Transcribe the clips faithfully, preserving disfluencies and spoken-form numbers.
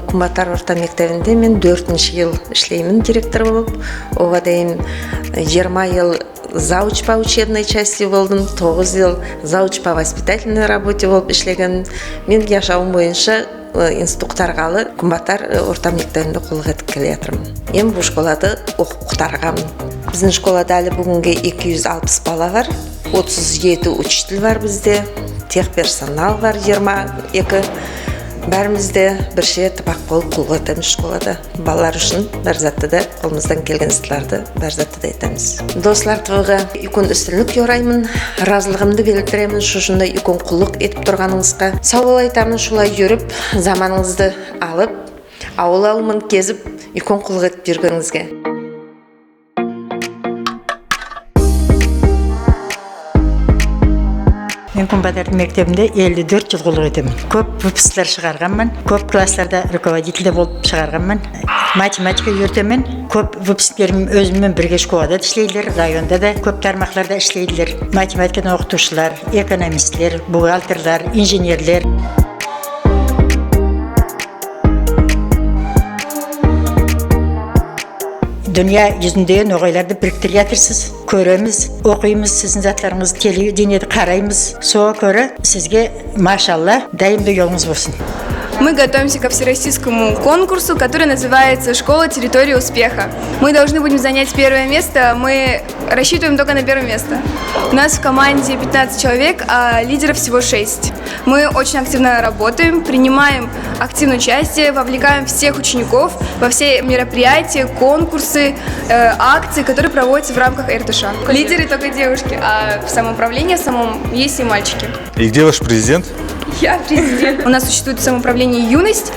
Куьнбатар орта мектебинде мен доьртинши йыл ислеймен директор болып. Ога дейим йырма йыл завуч по учебной части болдым, тогыз йыл завуч по воспитательной работе болып ислегенмен. Мен яшавым бойынша, э, институт куьтаргалы Куьнбатар, э, орта мектебинде куллык этип келеятырман. Эм бу школада окып куьтарганман. Бизим школада аьли буьгуьнге эки юз алпыс бала бар, отыз ети учитель бар бизде, техперсонал бар йырма эки. Баьримиз де бирше топырак болып куллык этемиз школада. Балалар уьшин бар затты да, колымыздан келген затларды, бар затты да этемиз. Дослар ТВ-га уьйкен уьстинлик йорайман, разылыгымды билдиремен шу шындай уьйкен куллык этип турганынъызга. Сав бол айтаман, шулай юрип, заманынъызды алып, авыл-авыл ман кезип, уьйкен куллык этип юргенинъизге. Мен Куьнбатардынъ мектебинде элли доьрт йыл куллык этемен. Коьп выпусклар шыгарганман, коьп классларда руководитель де болып шыгарганман. Математика уьйретемен. Коьп выпусклерим оьзим мен бирге школада да ислейдилер, районда да коьп тармакларда ислейдилер. Математикадан окытувшылар, экономистлер, бухгалтерлер, инженерлер. Дуния юзинде ногайларды бириктирип ятырсыз. Коьремиз, окыймыз, сиздинъ затларынъызды телевидениеде караймыз. Сога коьре сизге машалла, даим де йолынъыз болсын. Мы готовимся ко всероссийскому конкурсу, который называется «Школа. Территория успеха». Мы должны будем занять первое место. Мы рассчитываем только на первое место. У нас в команде пятнадцать человек, а лидеров всего шесть. Мы очень активно работаем, принимаем активное участие, вовлекаем всех учеников во все мероприятия, конкурсы, э, акции, которые проводятся в рамках РТШ. Лидеры только девушки, а в самоуправлении в самом есть и мальчики. И где ваш президент? Я президент. У нас существует самоуправление «Юность».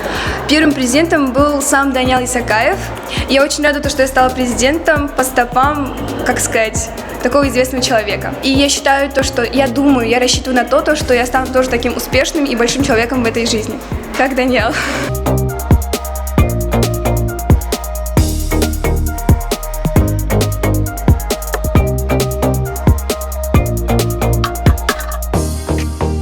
Первым президентом был сам Даниял Исакаев. Я очень рада, то, что я стала президентом по стопам, как сказать, такого известного человека. И я считаю то, что я думаю, я рассчитываю на то, то, что я стану тоже таким успешным и большим человеком в этой жизни, как Даниял.